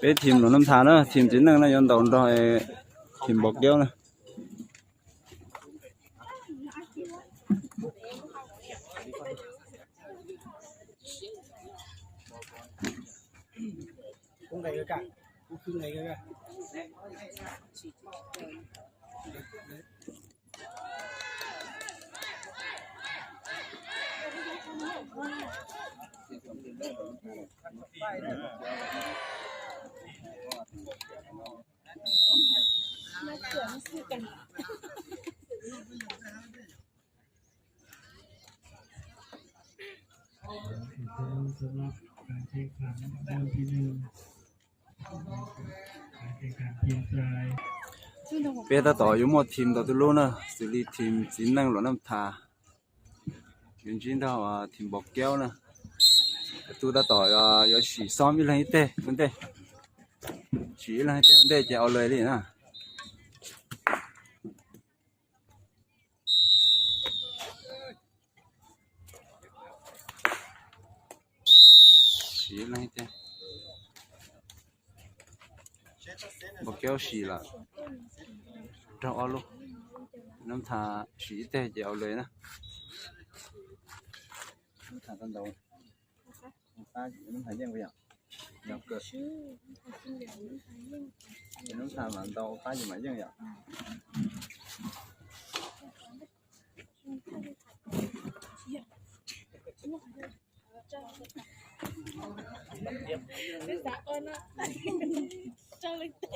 Peb team Luam Nab Tha na, team txiv neej no yuav ntaus nrog team Npom Kiaub na. Peb tab tom yuav muaj team ntau tus lub na, xws li team txiv neej Luam Nab Tha, yuav ntsib nrog team Npom Kiaub na. Tus tab tom yuav sim xom ib leeg ib teg ua ntej, sim ib leeg ib teg ua ntej ces ua luaj li na. Sim ib leeg ib teg, Npom Kiaub sim lawm, raug ob lub. Nab Tha sim ib teg ces ua luaj na. Nab Tha tau ntau, Nab Tha yeej yom. Nab Tha mam ntau, Nab Tha mam yeej yom.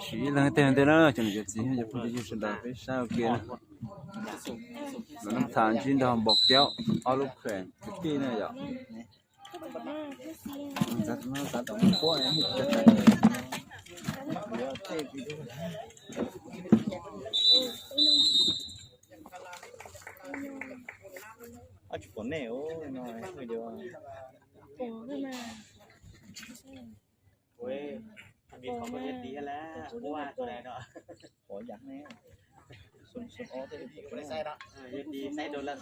Sim ib leeg ib teg ua ntej na, cov niam cov txiv cov phooj ywg sawv daws peb saib ua ke na. Luam Nab Tha ntsib nrog Npom Kiaub ob lub kheem kwv tij na yom. Tsis pom nej no. Pov yam ne. Saib dua laj.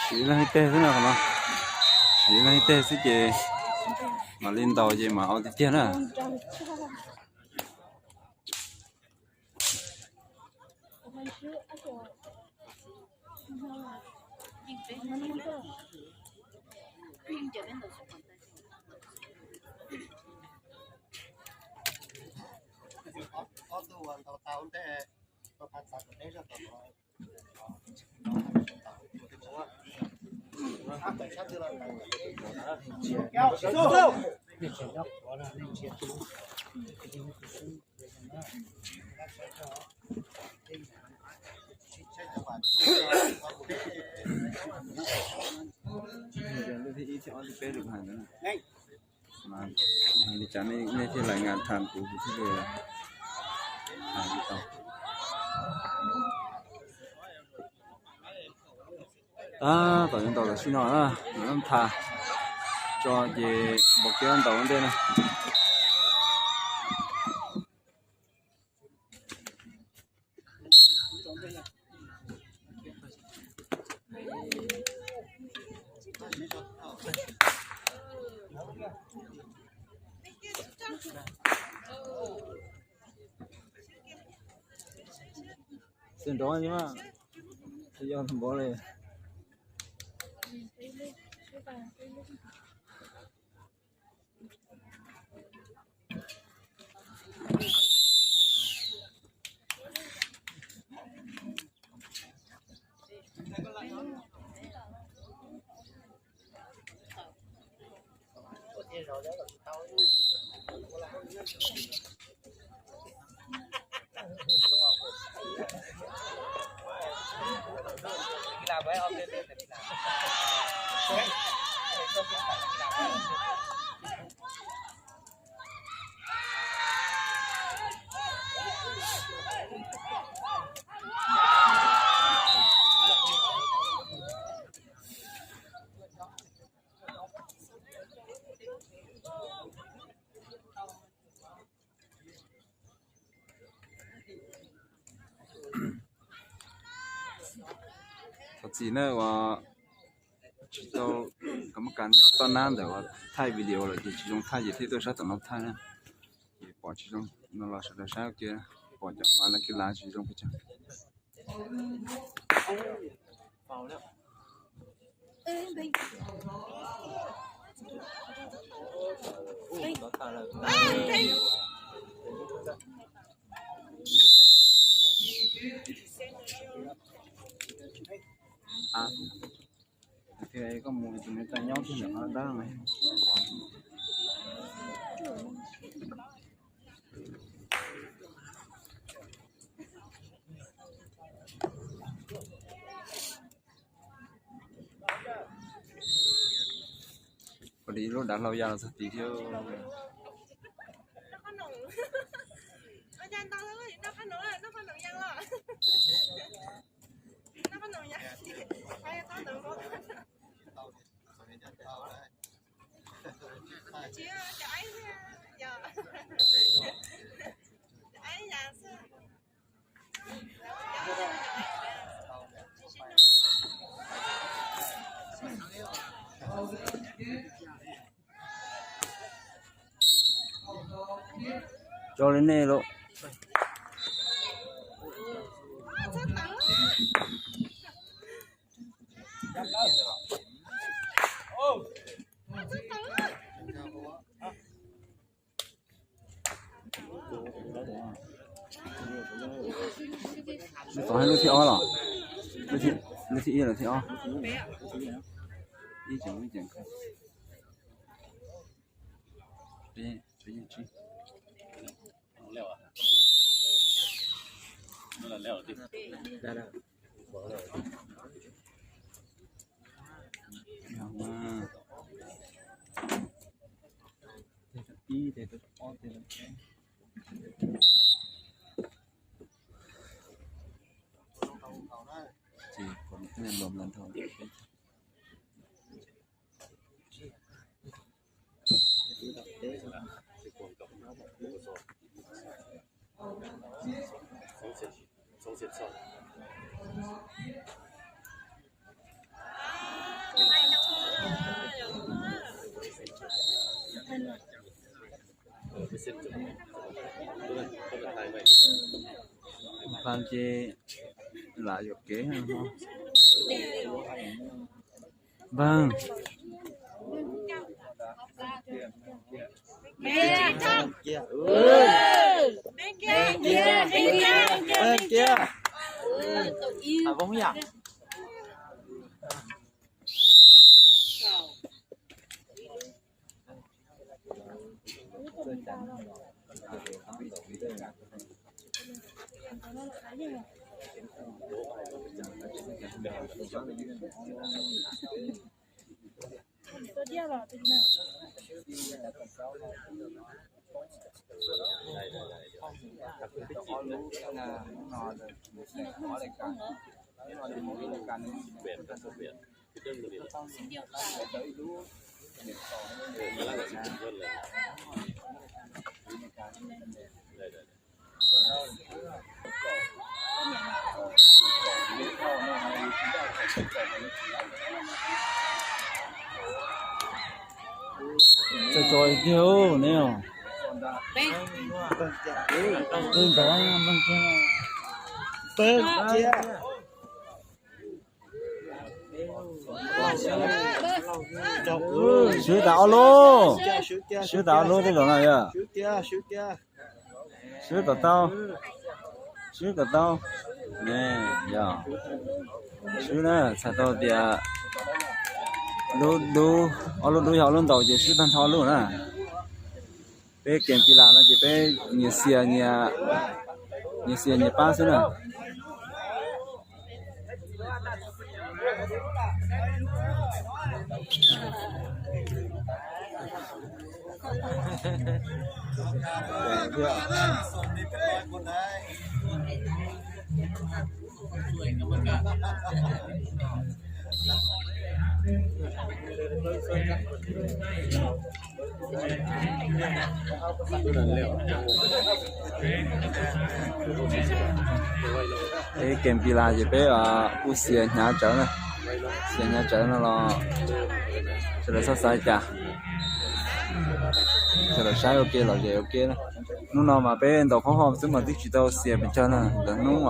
Siv leej teg xwb no, qhov no siv leej teg xwb ces mam li ntaus ces mam ua tiag tiag na. Li cas nej thiaj lais ngas tham kuv, kuv thiaj li hais li tau. Tab tom yuav ntaus tam sim no na, Luam Nab Tha tso ces Npom Kiaub ntaus ua ntej na. Txiv nrov mas, tsis yog npaum li. Thov txim na uas tsis tau, kuv muab kas nyob toj nab ntawm uas thaij video lawm ces tsis zoo thaij ces thiaj tuaj sab tom no thaij na. Ces pom tsis zoo no los sawv daws saib ua ke, pom cov uas laj kib lav tsis zoo pes tsawg. Koj mus tus niag tau nyob twg ntawm no dab. Ua li ib lub dav hlau ya los txog tid thiab. Tso li nej lauj. Lub tod lub thib ob los? Lub thib ib los thib ob? Ib ceem ib ceem. Npam ces lam yuam kev. Npam. Txawj tso tiag ne. Peb ntawd, peb ntawd. Swb tas ob lub, swb tas ob lub tej zaum no yog. Swb kom tau, swb kom tau. Yog swb na, txhais tau tias lub dub, ob lub dub yog ob lub ntaus ces swb tag nrho ob lub na. Peb kev kis las no ces peb nyias xias, nyias xias nyias pab xwb na. Peb game kis las ces peb kuj xias hnyav tsawv na, xias hnyav tsawv no los sawv daws txhob xav cas, sawv daws saib ua ke los ces ua ke na. Hnub no mas peb ntaus qhov hoj xwb mas twb tsis tau xias pes tsawg na. Lawv hnub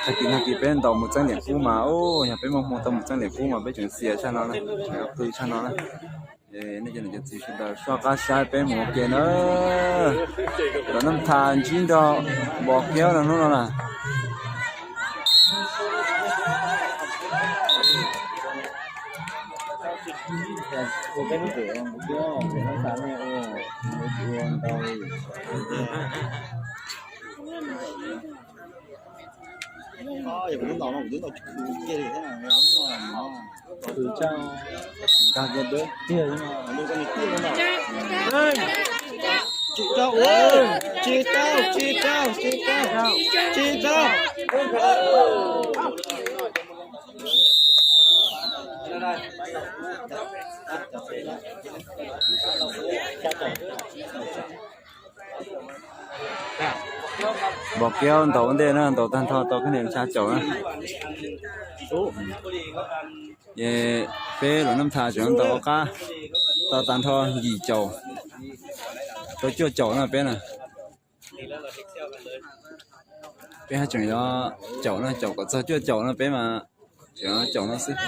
tag kis tag kis peb ntaus mus txeeb liam kub mas, yog peb muaj hmoo tau mus txeeb liam kub mas peb tseem xias tshaj no na, tseem qw tshaj no na. Nej cov niam cov txiv sawv daws soj qab saib peb mus ua ke na. Lawv nab tha ntsib nrog Npos Kiab no hnub no na. Tsis tau, tsis tau, tsis tau, tsis tau. Npos Kiab ntaus ua ntej na, ntaus tag nrho tau khab niam xya caum na. Ces peb lawv nab tha tseem ntaus qab tau tag nrho yim caum, tau cuaj caum na peb na. Peb haj tseem yuav caum no, caum kom txog cuaj caum no peb mas tseem caum no xwb.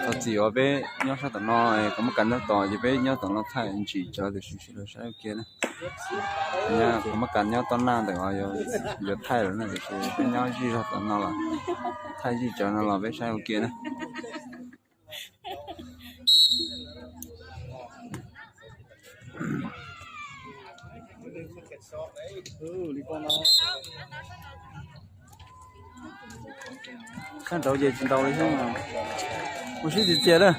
Thov txim uas peb nyob sab tom no, qhov mab kas nyob tod ces peb nyob tom no thaij ntsim tsawv tiam sis sawv daws saib ua ke na. Qhov mab kas nyob tom naj ntawm yuav thaij lawm na, tiam sis peb nyob zij zog tom no los thaij zij tsawv no los peb saib ua ke na. Khav nraud ces tsis ntaus li xwb, ua siab txias txias na.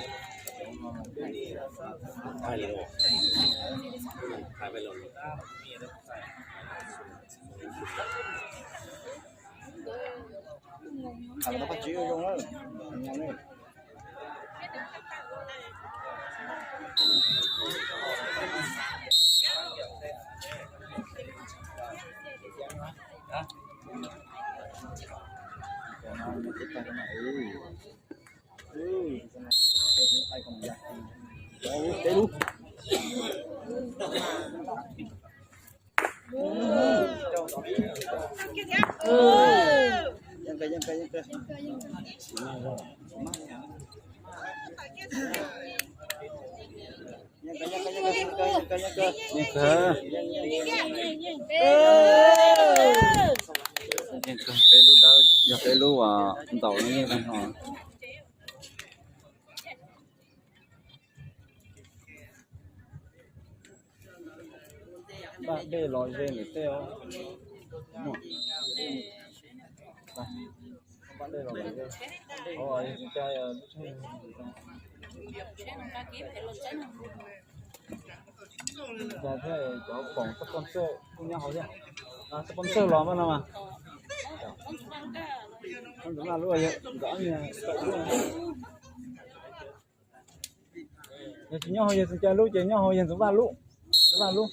Yeej kawg, peb lub dawb yog peb lub uas ntaus no yeej tag nrho. Npaj dej los ze ntawm tej os. Npaj dej los ze. Ov, yog tsis cas lub tsheb cas thiab cov foom sponsor kuj nyob hauv thiab. Sponsor los mas no mas. Ntxuav Vaj lub, nkawd ob niag tawm lub. Yog tsis nyob hauv yawg Ntxoov Cai lub ces nyob hauv yawg Ntxoov Vaj lub. Ntxoov Vaj lub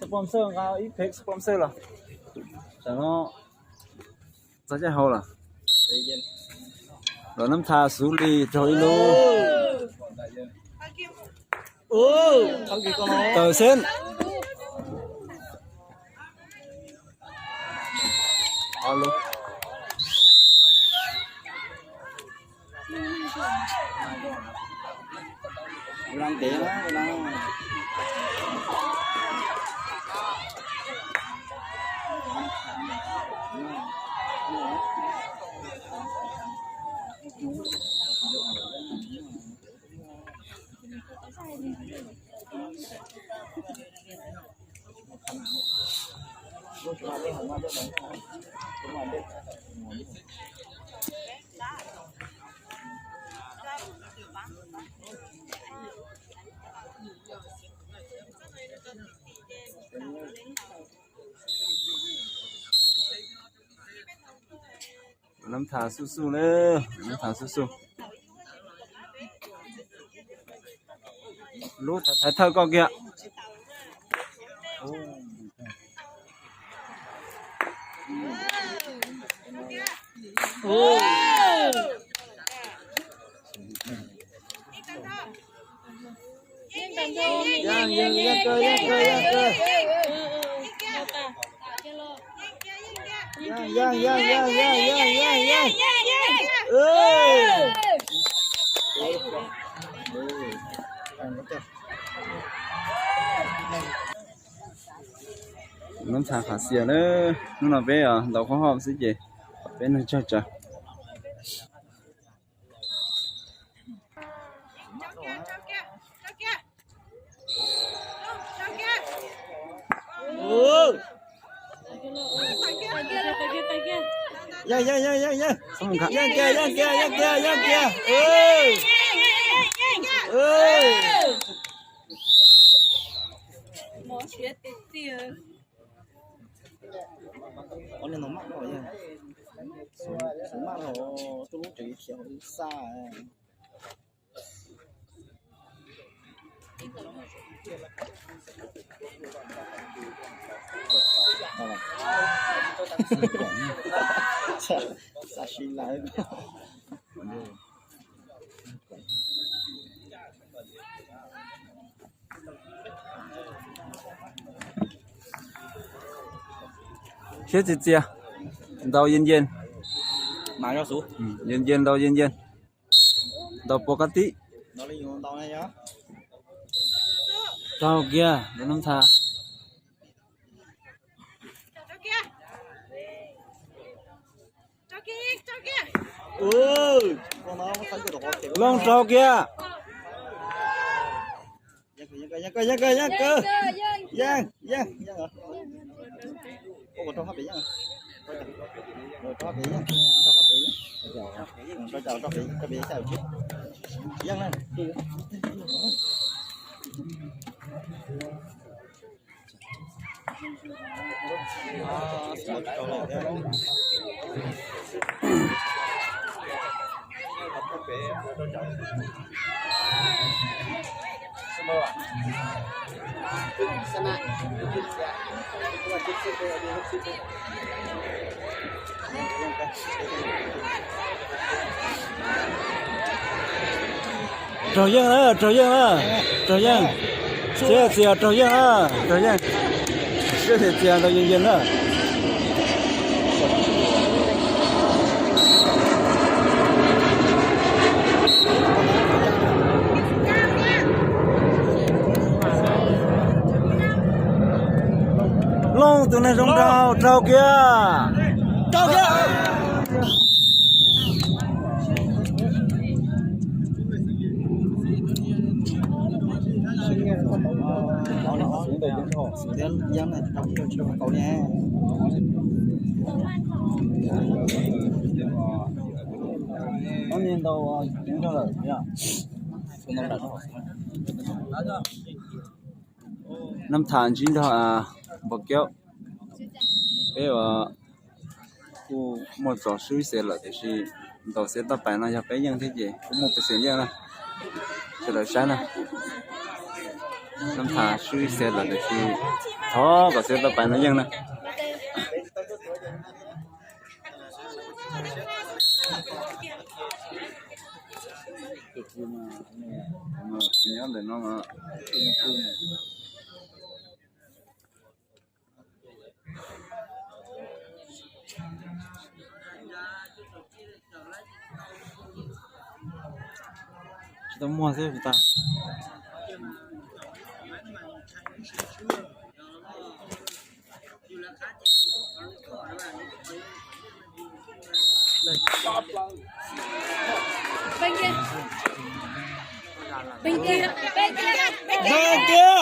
sponsor, nqa ib phev sponsor los. Tam no txog caij hauv lawm. Los nab tha xub li raug ib lub. Tawm xeeb. Ob lub. Nab Thas xub xub na, Nab Thas xub xub. Lub thaiv thawj koj kiag. Yeej, yeej, yeej kawg, yeej kawg, yeej kawg. Yeej, yeej, yeej, yeej, yeej, yeej, yeej, yeej. Nab Thas Qhas Xias na, hnub no peb ntaus qhov hauj xwb ces peb neeg tsawg tsawg. Yeej, yeej, yeej, yeej, yeej. Yeej kiag, yeej kiag, yeej kiag, yeej kiag. Ua li no maj no, xub maj no, tuaj lub tsev khiav hauv xa. Xa si lawm. Siab txias txias, ntaus yeej yeej. Yeej yeej, ntaus yeej yeej. Ntaus puas kab tib. Raug kiag, ntaus Nab Thas. Looj raug kiag. Yeej, yeej, yeej, yeej, yeej, yeej. Yeej na. Raug yeej na, raug yeej na, raug yeej. Siab txias, raug yeej na, raug yeej. Siab txias, ntaus yeej yeej na. Looj tus neeg zoo nraug, raug kiag. Raug kiag. Nab Thas ntsib nrog Npam Kaub, peb ua kuj muaj txoj swb xiav lawm tiam sis ntaus xiav toj pais no yog peb yeej thiab ces kuj muaj pes xees yeej na. Sawv daws saib na, Nab Thas swb xiav lawm tiam sis thov kom xiav toj pais no yeej na. Nyob ntawm no. Tsis tau muag xwb puas tag. Npam Kaub.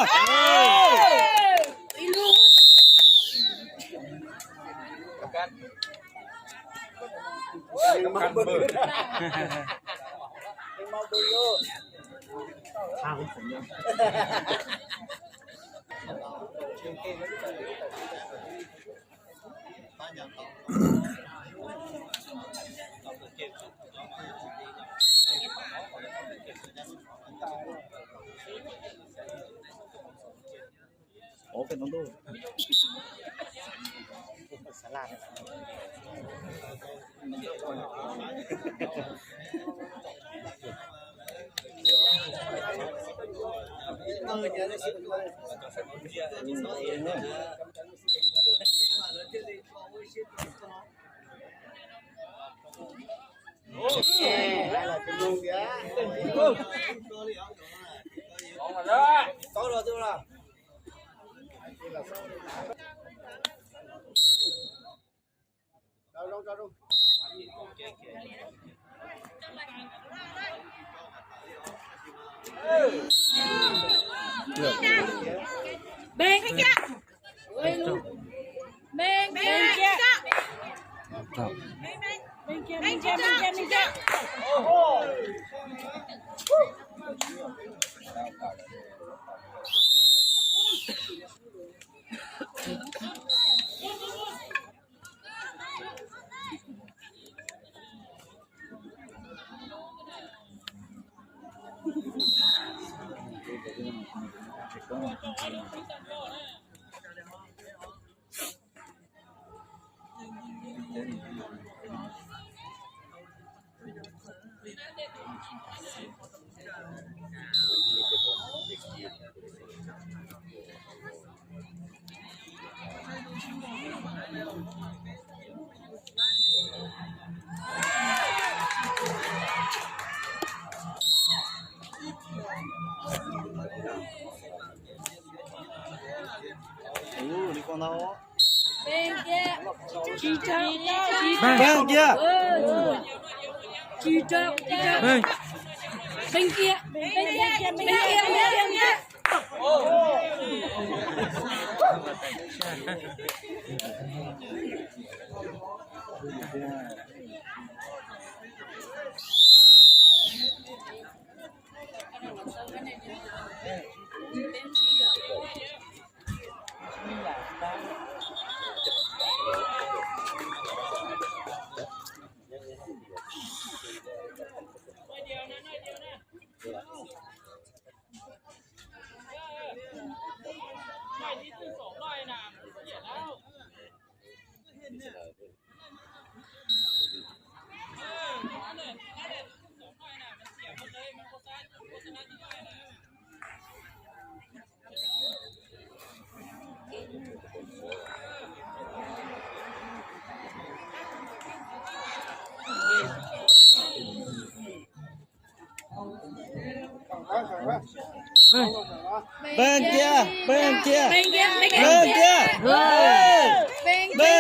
Npaj kiag, npaj kiag, npaj kiag, npaj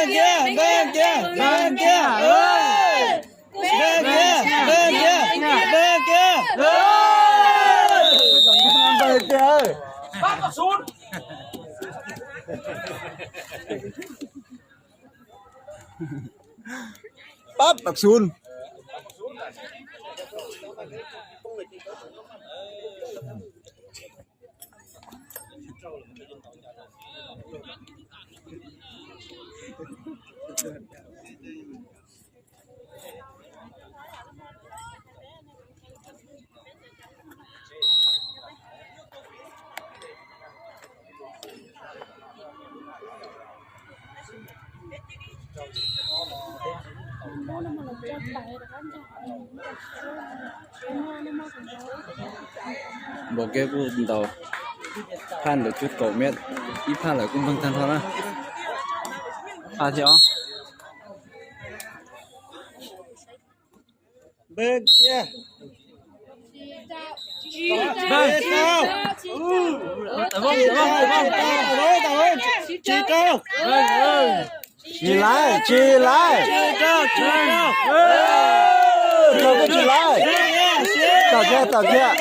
kiag, npaj kiag, npaj kiag, npaj kiag, npaj kiag, npaj kiag. Pab Pam Xun. Npaum kev kuj ntaus, phaj ntawd cuaj kaum mev, ib phaj lawm kuj npleeg tag nrho na. Phaj thiab os. Npaj kiag. Tsis tau. Tsis tau. Tsis laiv, tsis laiv. Tsis laiv, tsis laiv. Tom kiag, tom kiag.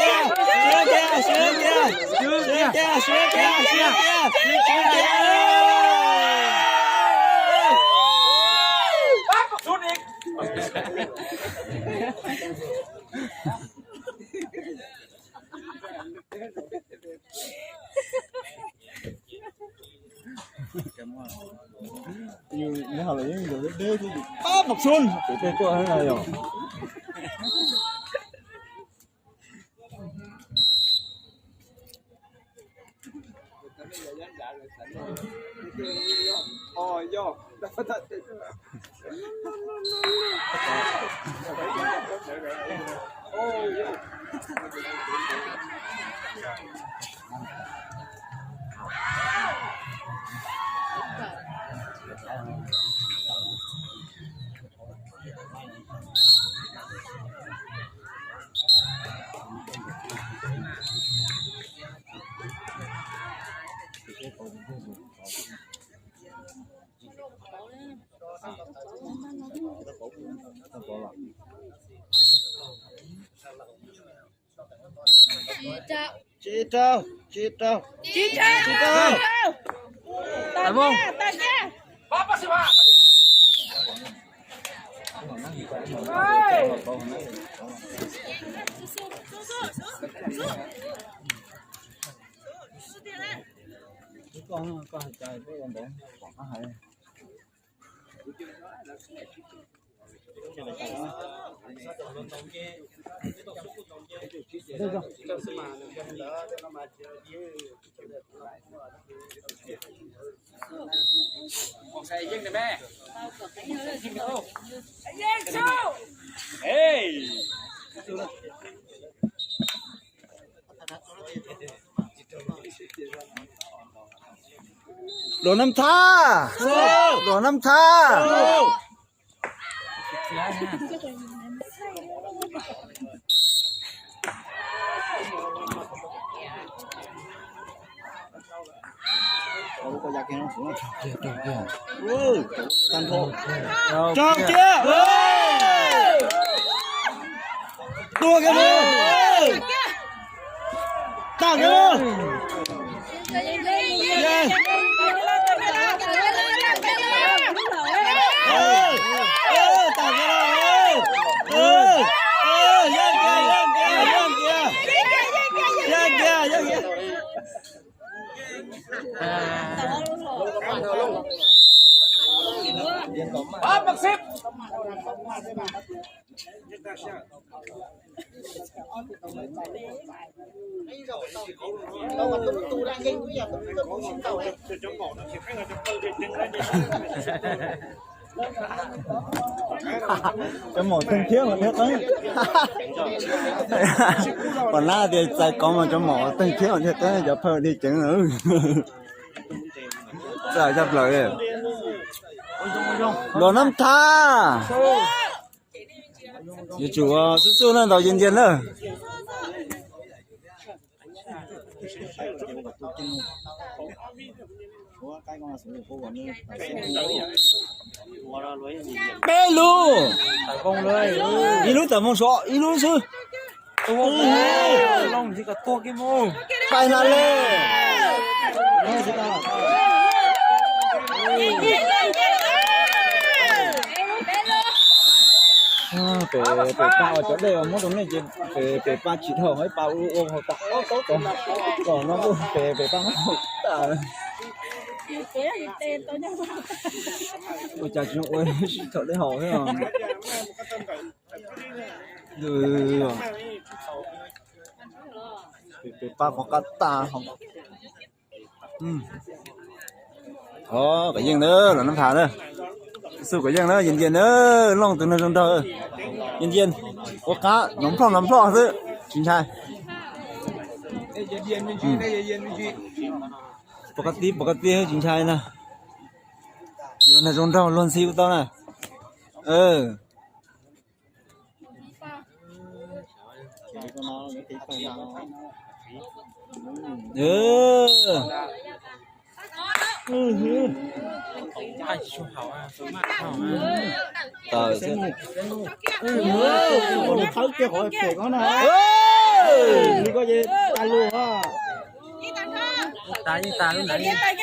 Pab Pam Xun. Tsis rau, tsis rau, tsis rau. Luam Nab Thaj, Luam Nab Thaj. Rau kiag. Tua kiag mus. Tag kiag mus. Yeej kiag, yeej kiag, yeej kiag. Yeej kiag, yeej kiag. Cov maum teeg thiab mas thiab qeeb. Pom nab tias txais kov mas cov maum teeg thiab mas thiab qeeb, cov phaw li ceev. Txawj coj plaws li. Luam Nab Thaj. Yuav tsum xub xub na, ntaus ncig ncig na. Peb lub, ib lub tawm moo suav ib lub xwb. Pais na le. Pem, pem pab uas cov dej uas muab rau nej ces pem, pem pab tsis dhau, ib pab ua ua hauv tas. Tom no kuj pem, pem pab muab hauv tas. Ua cas tsis ua sib thaum dej haus thiab. Pem pab pov qab tas. Thov kom yeej na, los nab tham na. Xub kom yeej na, Yis Ncias na, Looj tus neeg zoo nraug. Yis Ncias ua qab nov nplhoj nov nplhoj xwb, tsis ntshai. Pov qab tib, pov qab tib tsis ntshai na. Yog neeg zoo nraug luag ntxhi ua tau na. Tawm xwb. Qhawb kiag qhov pem ko na. Li ko ces tas lus. Tas yeej tas lub ntawd.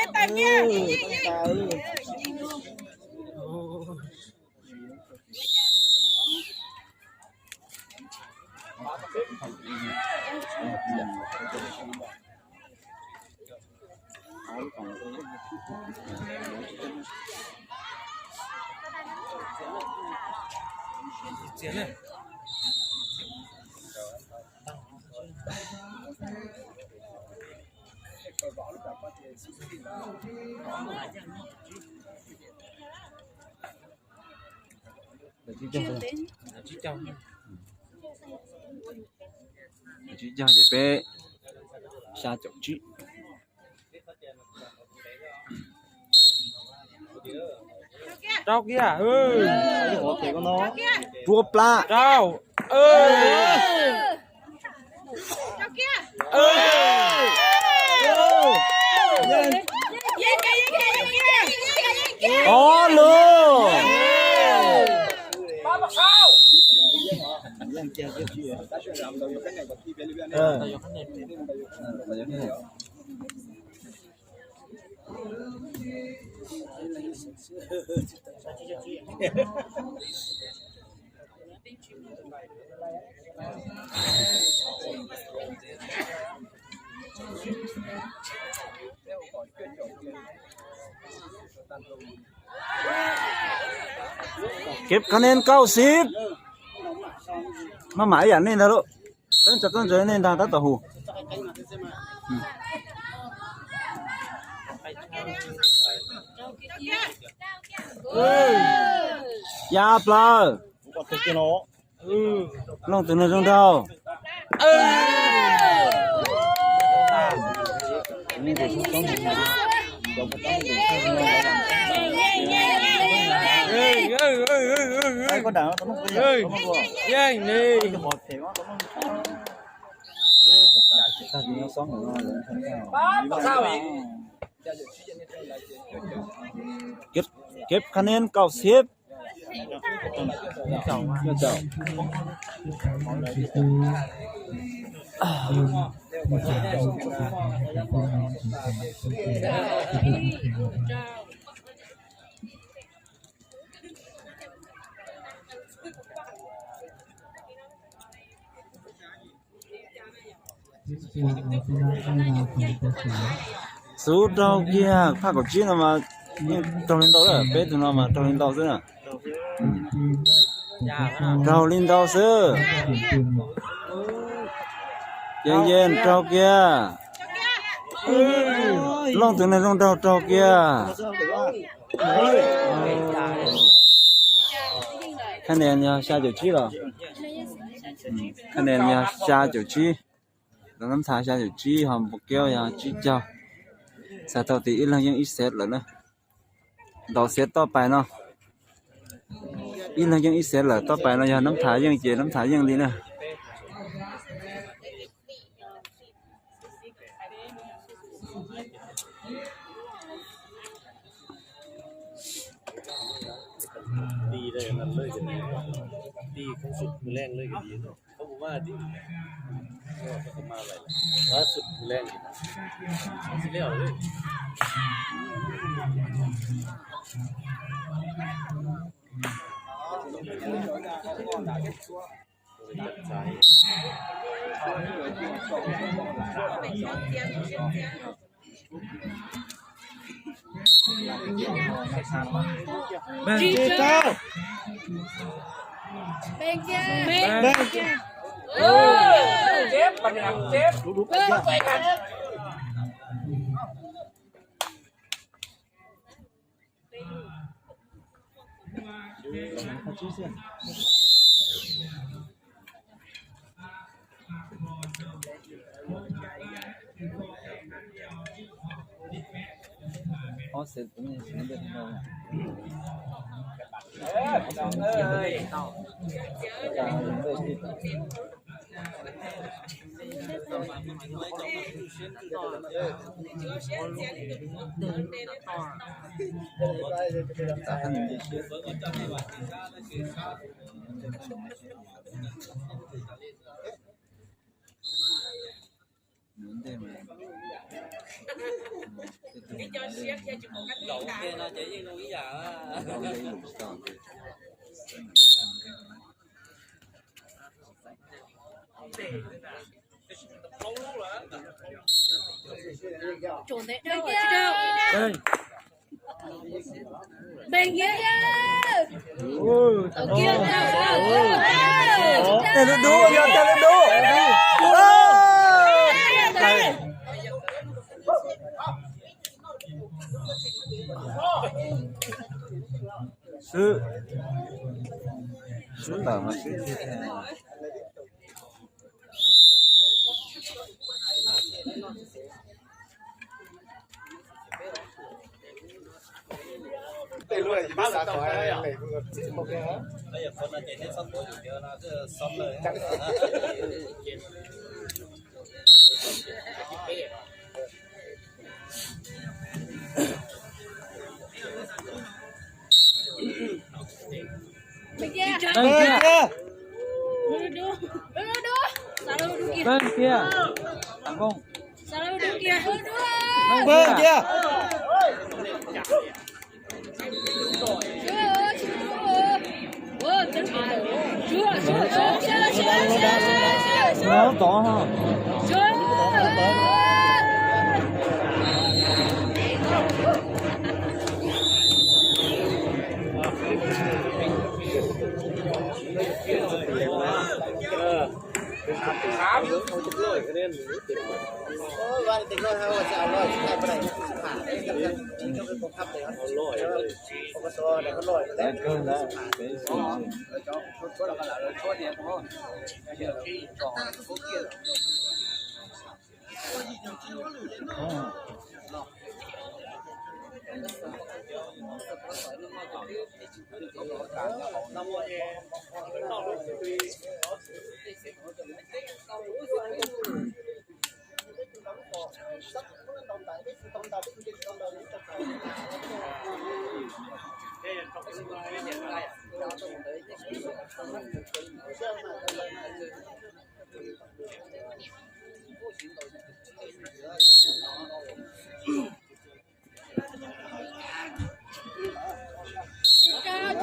Tsib caug ces peb xya caum tsib. Rau kiag. Rau plab. Rau. Ob lub. Keb ka nen kaum xib. Maj mam ib yam nej ntag lauj. Koj tso koj ntawd nej ntag tab tom hu. Ya plaws. Looj tus neeg zoo nraug. Keb, keb ka nen kaum xib. Xub raug kiag, phaj kaum tsib no mas yeej raug li ntau lawm, peb tug no mas raug li ntau xwb na. Raug li ntau xwb. Yeej yeej raug kiag. Looj tus neeg zoo nraug raug kiag. Khab nen yog xya caum tsib los? Khab nen yog xya caum tsib. Lawv nab tha xya caum tsib, ho npua kiaub yog tsib caug. Txhais tau tias ib leeg yeej ib xev lawm na. Ntaus xev toj pais no. Ib leeg yeej ib xev lawm, toj pais no yog nab tha yeej ces nab tha yeej li na. Tej lub dub, yog tej lub dub. Xwb, xwb tawm mas xwb tiag tiag. Leej kiag. Leej kiag. Leej kiag.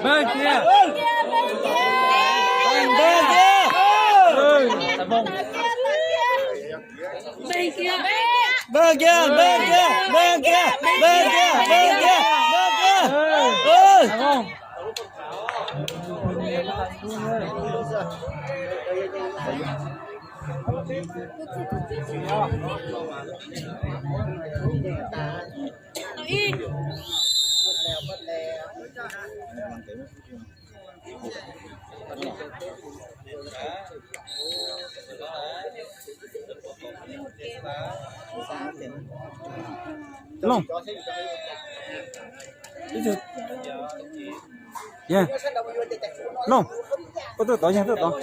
Npaj kiag. Npaj kiag. Npaj kiag, npaj kiag, npaj kiag, npaj kiag, npaj kiag, npaj kiag. Looj. Yog. Looj. Ua tuaj tod, yog tuaj tod.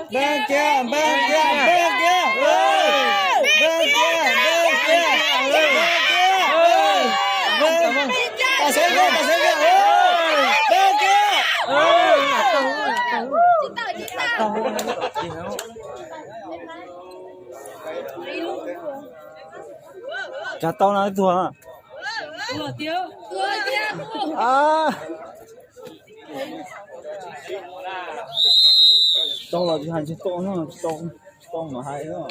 Npaj kiag, npaj kiag, npaj kiag. Npaj kiag, npaj kiag, npaj kiag. Npaj kiag. Cas tau no tuag. Tau los tsis hais tsis tau no, tsis tau, tsis tau mas hais no.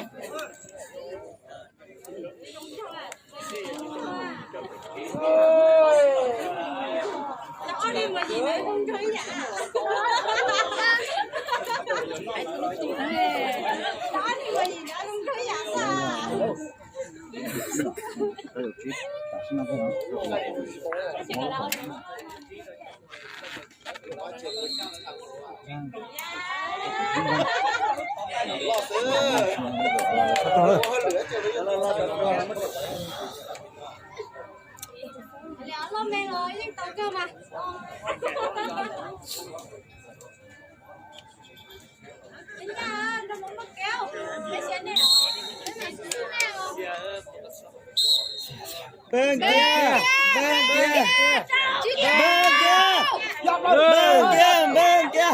Npaj kiag, npaj kiag, npaj kiag, npaj kiag, npaj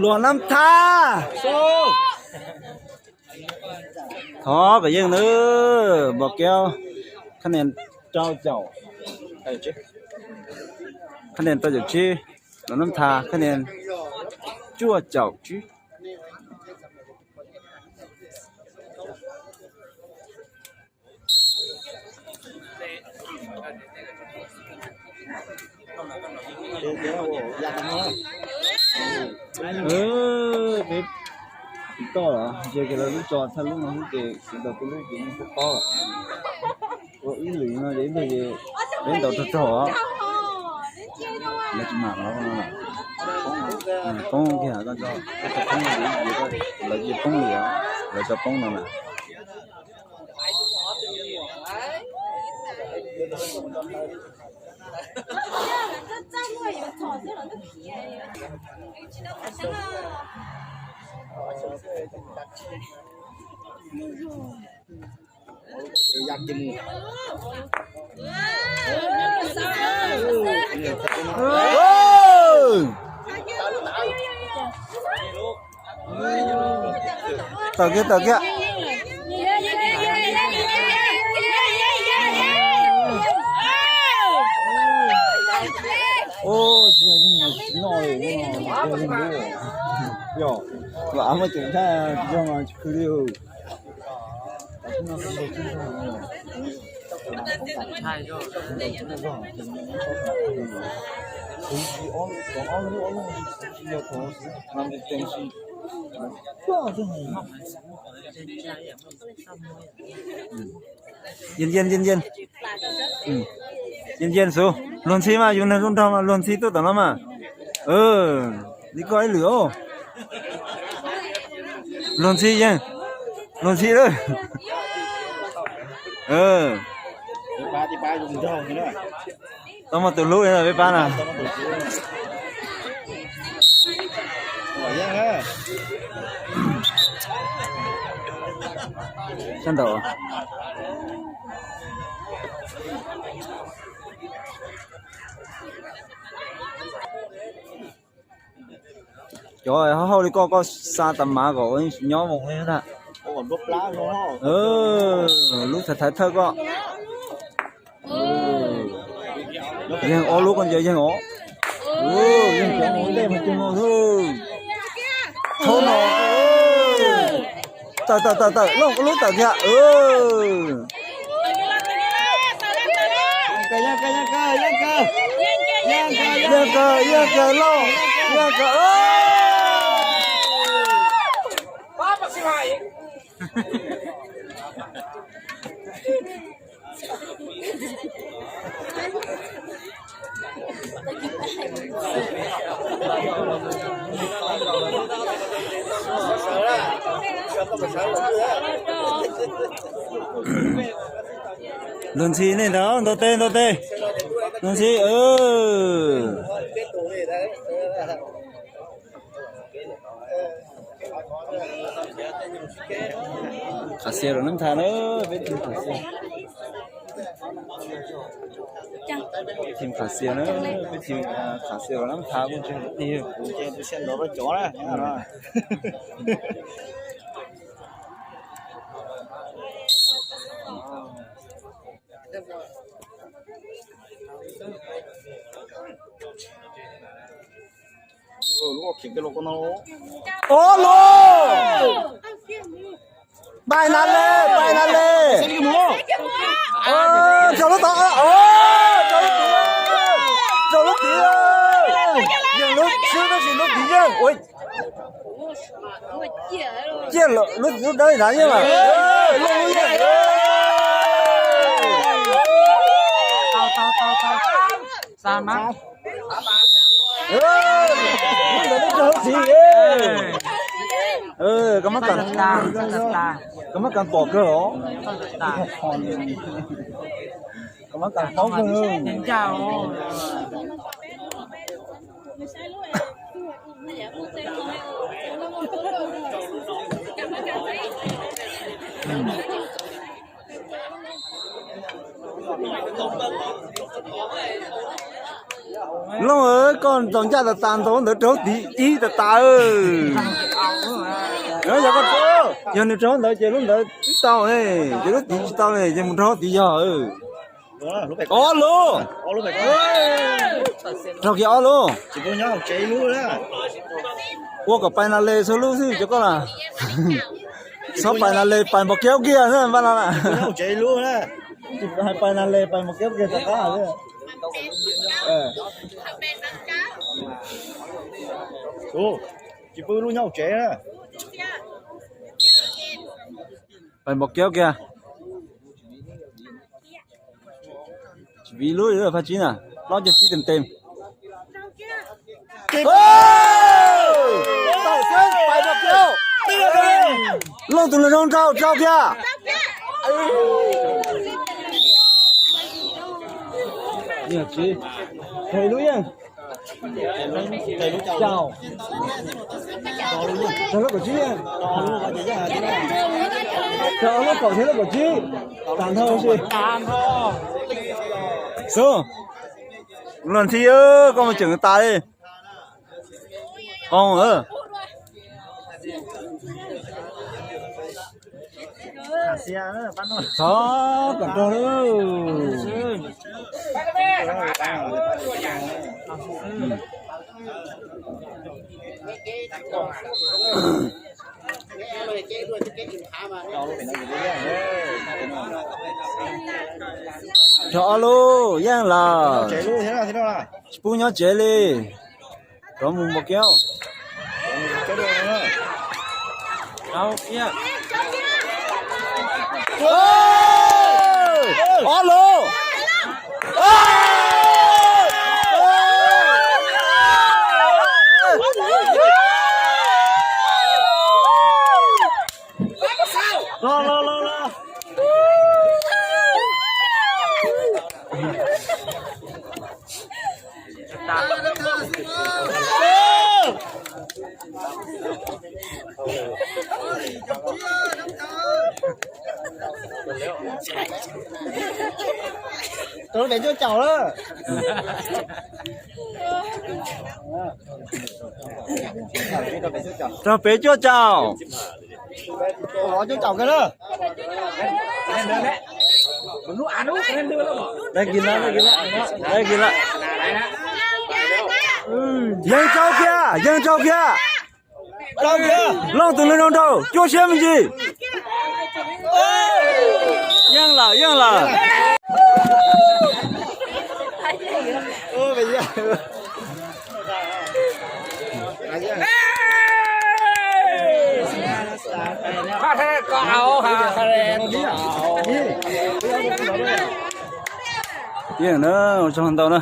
Luam Nab Thaj. Thov kom yeej nawb, npau kev, khab nias rau caum, khab nias rau caum tsib, Luam Nab Thaj khab nias cuaj caum tsib. Peb toj los ntshe kiag lawv lub tso txhaj lub no xwb ces kuv ntaus kuv lub ces yeej poob pob lawm. Ua ib lwm no ces ib pliag ces peb ntaus rog rog os. Lawv tsis mam los no, poob kiag koj tso, lawv cia poob li os, lawv tso poob no na. Tawm kiag, tawm kiag. Lam muaj ceem thaj yog tsis khwv li. Yeej yeej yeej yeej. Yeej yeej xwb, luag ntxhi mas yus neeg zoo nraug mas luag ntxhi tuaj tom no mas. Li koj ib lwm os. Luag ntxhi yeej, luag ntxhi lawm. Tau muaj tus hlub li no peb pab na. Sab ntaum. Cov hauj hauj li koj, koj xa tas mas kom ua tsis nyob mus li ntag. Lub thaiv thaiv thawj koj. Yeeg ob lub koj ncaws yeeg os. Yeeg cov mus ntej mas cug no xwb. Thaub no. Tawm tawm tawm tawm, Looj lub tawm kiag. Yeej kawg, yeej kawg, Looj, yeej kawg. Luag ntxhi nej ntag, ntaus tes, ntaus tes. Luag ntxhi. Khav Xias Luam Nab Thaj na, peb team Khav Xias. Team Khav Xias na, peb team Khav Xias Luam Nab Thaj kuj tsis tig, kuv ces tu siab nrov rau cov na. Ob lub. Pais na le, pais na le. Rau lub tod, rau lub tid, rau lub tid. Yeej lub Xwb tab sis lub txiv yeej ua ciaj lub dawb nrad yeej lawm. Lub yeej. Lub ntawd lub rau hauv txiv. Koj muab kam, koj muab kam pom kawg os. Koj muab kam paub kawg. Looj, koj ntxaus ncaj tas tas, ntxaus ntawd rau hauv tid ib tas tas. Yog koj, yog nws rau hauv ntawd ces lub ntawd twb tau, ces lub tid tsis tau li ces mus rau hauv tid yog. Ob lub. Raug kiag ob lub. Ua kom pais nas les txhua lub xwb cov koj na. Txhob pais nas les, pais npau kiab kiag na npaj no na. Pais nas les pais npau kiab kiag rov qab. Pais npau kiab kiag. Tsis viv lub phab tsib na, plaub caug tsib tes tes. Looj tus lub zoo nraug rau kiag. Tsis, lub yeej. Rau lub kaum tsib, rau lub kaum thiab lub kaum tsib, tas nrho si. Xub, los nthi, koj mus tseem tas li. Qoo. Txhob kom rog lawm. Rau ob lub yeej lawm. Tsis pub nyob tsev li. Rov mus npau kiab. Ob lub. Rau pem cuaj caum. Yeej rau kiag, yeej rau kiag. Looj tus neeg zoo nraug cuab siab me ntsis. Yeej lawm, yeej lawm. Yeej na, ua tsaug ntau na.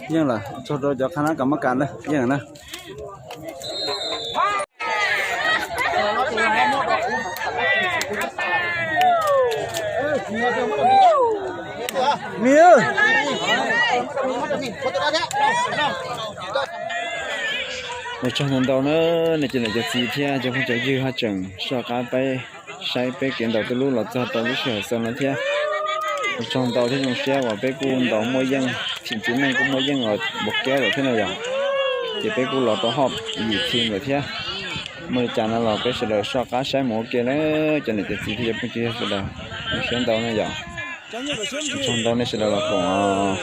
Yeej lawm, tsaug rau cov qhab nab kam mab kas na, yeej na. Tsaug ntau ntau na, nej cov niam cov txiv thiab cov phooj cov ywg haj tseem soj qab peb saib peb kev ntaus tuj lub los txog rau lub sij hawm xaus no thiab. Tsaug ntau thiab zoo siab uas peb kuj ntaus muaj yeej, phim txiv neej kuj muaj yeej los npau kiab lawm thiab no yom. Ces peb kuj los rau hauv yim team lawm thiab. Muaj li cas no los peb sawv daws soj qab saib mus ua ke na, cov niam cov txiv thiab cov phooj cov ywg sawv daws, zoo siab ntau na yom. Tsaug ntau nej sawv daws los koom os.